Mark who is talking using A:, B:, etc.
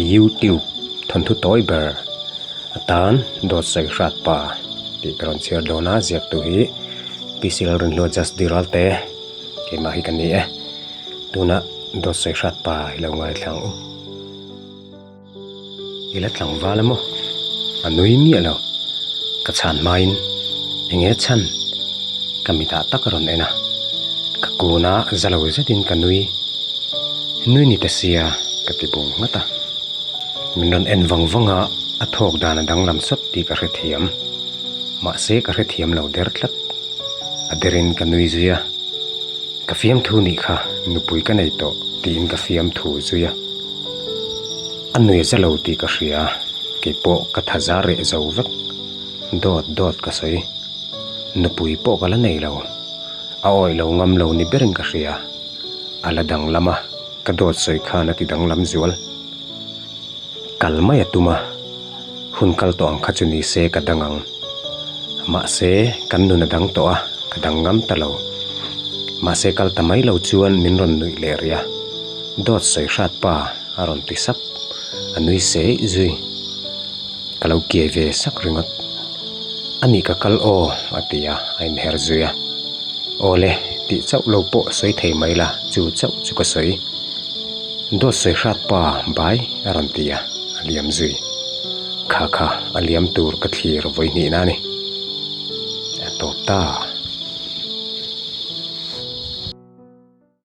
A: YouTube thawnthu tawi ber atan dawt sawi hrat pa tih ka rawn chhiar dawn a, ziaktu hi PC Lalrinhlua Just Diral te keimah hi ka ni e. Tunah dawt sawi hrat pa i lo ngaithla ang u. I la tlangval a maw? A nui miah lo. Ka chhan hmain eng nge chhan? Ka mitah tak a rawn en a. Ka kuna za lo zetin ka nui. Nui ni ta sia ka ti bung nghat a. Min rawn en vang vang a, a thawk dan a danglam sawt tih ka hrethiam. Mahse ka hrethiam lo der tlat. A derin ka nui zui a. Ka fiamthu nih kha nupui ka nei tawh tiin ka fiamthu zui a. A nui za lo tih ka hria, keipawh ka tha za reh zo vek. Dawt dawt ka sawi. Nupui pawh ka la nei lo. A awih lo ngam lo ni berin ka hria. A la danglam a, ka dawt sawi khan a ti danglam zual. Kal mai a tum a, hun kal tawh ang kha chu ni se ka dang ang. Mahse, kan nun a dang tawh a, ka dang ngam ta lo. Mahse kal ta mai lo chuan min rawn nuih leh rih a, Dawt sawi hrat pa a rawn ti sap, a nui seih zui. Ka lo kiai ve sak ringawt. A nih ka kal aw a ti a, a inher zui a. Aw le, tih chauh lo pawh sawi thei mai la, chu chauh chu ka sawi. Dawt sawi hrat pa bai a rawn ti a, a liam zui. Kha kha a liam tur ka thlir vawi hnihna a ni. A tawp ta.